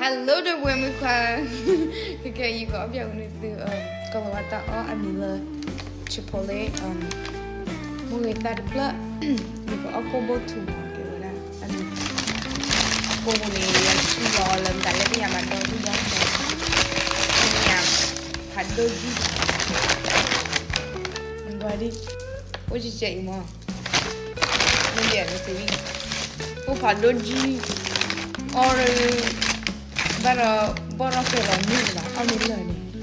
Hello ဒီပုၢ်ဝဲၢ်မုၣ်ခွါ, ခဲကနံၣ်အံၤ ယကအီၣ်ပျဲနသု ကလၤဝါတၢ်အီၣ်အမံၤလၢ Chipotle, မုၢ်ဂ့ၤသၣ်တဖျၢၣ်, ယကအီၣ်ကိၣ်ဘိထူမး ကဲဝဲဒၣ်, ကိၣ်ဘိန့ၣ် ယဆူၣ်လီၤလၢမတၤလဲၣ် သ့ၣ်ညါဘၣ်ဒီဒူၣ်ဒီထၢ, သ့ၣ်ညါ, ဖးဒိၣ်ကံၢ်, ဘၣ်ဒ်, အိၣ်ကဲကဲအံၤမး မ့ၢ်ဒ်န့ၣ်သု, အိၣ်ဖးဒိၣ်ကံၢ်, အီၣ်, ဘၣ်ဒီး, ဘီၣ်ထီၣ်ဃဲၤလီၤန့ၣ်ဘၣ် အီၣ်မ့ၢ်လၢာ်န့ၣ်, အီ,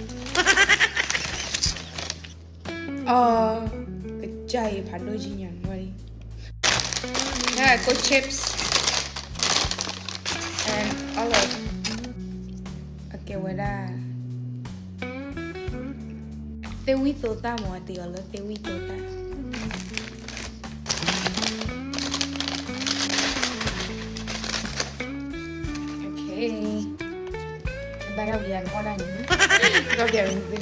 ကစၢ်အံၤဖးဒိၣ်ကံၢ်ညါန့ၣ်, ကိၣ် chips, and all of, အကဲဝဲဒၣ် သ့ၣ်ဝံၣ်သိသၣ်မး အတ့အီၤလၢသ့ၣ်ဝံၣ်သိသၣ်, okay, ဘၣ်ဒၣ်ဝံၤယၤနအီၣ်ဒၣ်န့ၣ်, ဒီးပျဲနသု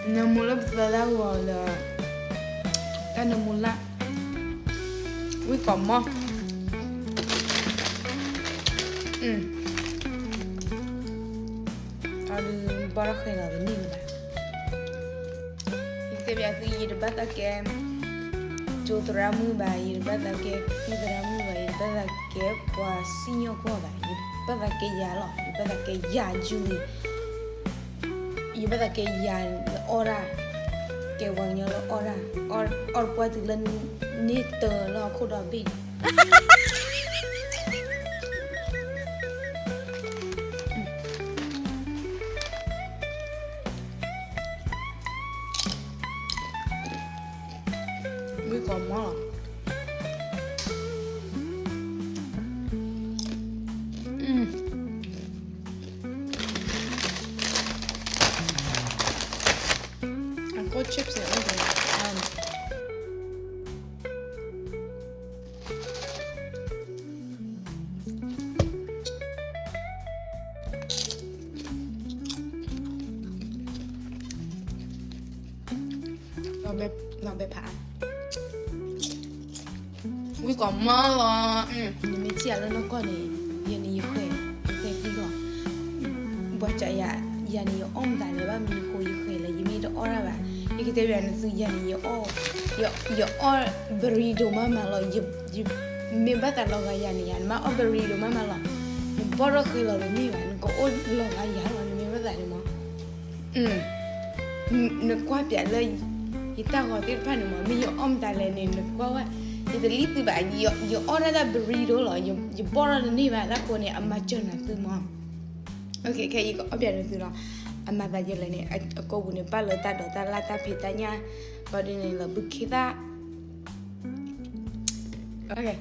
နၢမူလၢပသၢဒၣ်ဂီၤလၢ တၢ်နၢမူလၢ်, ဝံၣ်ကိးမီၢ်, အဒုး ဘီၣ်ထီၣ်ဃဲၤလီၤတန့ၢ်ဘၣ်. ယတဲဘၣ်သု ယတဘၣ်သးကဲ ကၠိသရၣ်မုၣ်ဘၣ်, ယတဘၣ်သးကဲ ကသံၣ်သရၣ်မုၣ်ဘၣ်, ယတဘၣ်သးကဲပှၤစံၣ်ညီၣ်ကွီၢ်ဘၣ်, ယဘၣ်သးကဲယၤလီၤ, ယဘၣ်သးကဲယၤ Julie, ယဘၣ်သးကဲယၤလၢအီၣ်ဒၣ်, ကဲပှၤကညီလၢအီၣ်ဒၣ်, အီၣ်တပှၢ်တုၤလၢန့ၢ်တၢၤလၢဟီၣ်ခိၣ်ဒီဘ့ၣ်န့ၣ် ဝံၣ်ကိးမီၢ်လီၤ. အကိၣ် chips န့ၣ် အိၣ်ဒီး လီၤဘဲဖး, ဝံၣ်ကိးမီၢ်လီၤ. နမ့ၢ်ထံၣ်ယၤလၢနီၢ်ကီၢ်န့ၣ် ယၤန့ၣ်ယဃဲၤ, ယဃဲၤသံလီၤ. ဘၣ်ဆၣ်ယၤန့ၣ် ယအီၣ်မတၤလဲၣ် ဘၣ်မနုၤဃိယဃဲၤလဲၣ် ယမ့ၢ်တအီၣ်ဒၣ်ဘၣ်. ယကတဲဘၣ်နသု ယၤန့ၣ် ယအီၣ်, ယအီၣ် burrito မးမးလီၤ. မ့ၢ်ဘၣ်သးလီၤဂာ်ယၤန့ၣ် ယၤ နမ့ၢ်အီၣ် burrito မးမးလီၤ နဘီၣ်ထီၣ်ဃဲၤလီၤတန့ၢ်ဘၣ်, နကအိၣ်လီၤဂာ်ယၤလီၤ နမ့ၢ်ဘၣ်သးန့ၣ်မး နကွၢ်ပၠးလၢ ယတၢ်ဂီၤသ့ၣ်တဖၣ်န့ၣ်မး မ့ၢ်ယအီၣ်မတၤလဲၣ်န့ၣ် နကွၢ်ဝဲ, ယတလံသုဘၣ်, ယအီၣ်ဒၣ်တၢ် burrito လီၤ, ယဘီၣ်ထီၣ်တန့ၢ်ဘၣ် တၢ်ဃိန့ၣ် အမၤစၢၤနၤသုမး. ခဲအံၤ ယကအီၣ်ပၠးနသုလီၤ. အမၤသးဒ်လဲၣ်န့ၣ် အကိာ်ပူၤန့ၣ် ပာ်လၢတၢ်ဒိးတၢ်လၢ်တၢ်ဖံးတၢ်ညၣ်, ဘၣ်ဒ်န့ၣ်လၢဘုခ့သၣ် လီၤ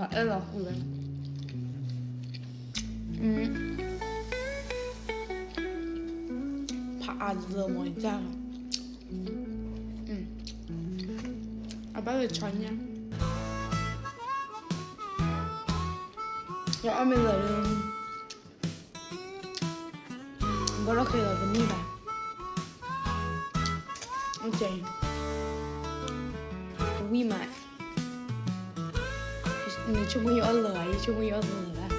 အဲၣ်လီၤဃုာ်ဝဲ, ဖးအါလၢမီၤတၢ်လီၤ, အဘၣ်လၢဆီညၣ်, ယအီၣ်မ့ၢ်လၢာ်လၢ ဘီၣ်ထီၣ်ဃဲၤလီၤတန့ၢ်ဘၣ်, ဝံၣ်မး, နဆိကမိၣ်ယအီၣ်လၢာ်ဘၣ်, ယဆိကမိၣ်ယအီၣ်လၢာ်ဘၣ်.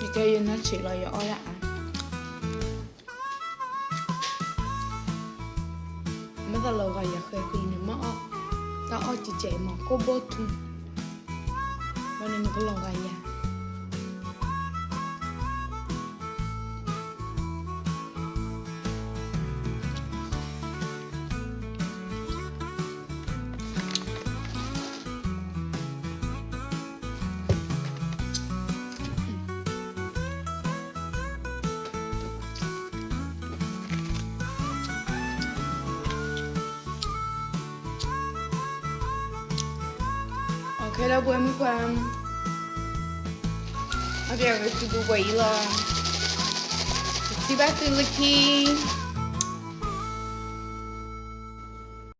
Because you're not chill, you're all that. မ့ၢ်တလီၤဂာ်ယၤဃဲၤဃံန့ၣ် မ့ၢ်အီၣ်တၢ်အီၣ်ကဲကဲမး ကိၣ်ဘီထူ, ဘၣ်န့ၣ်နကလီၤဂာ်ယၤ. အ ဟဲလၢပှဲၤမုၢ်ပှၢ်, အပျဲၢ်ဝဲစုပူၤပှဲၤအံၤလီၤ. ပထံၣ်ဘၣ်သုလၢခံ,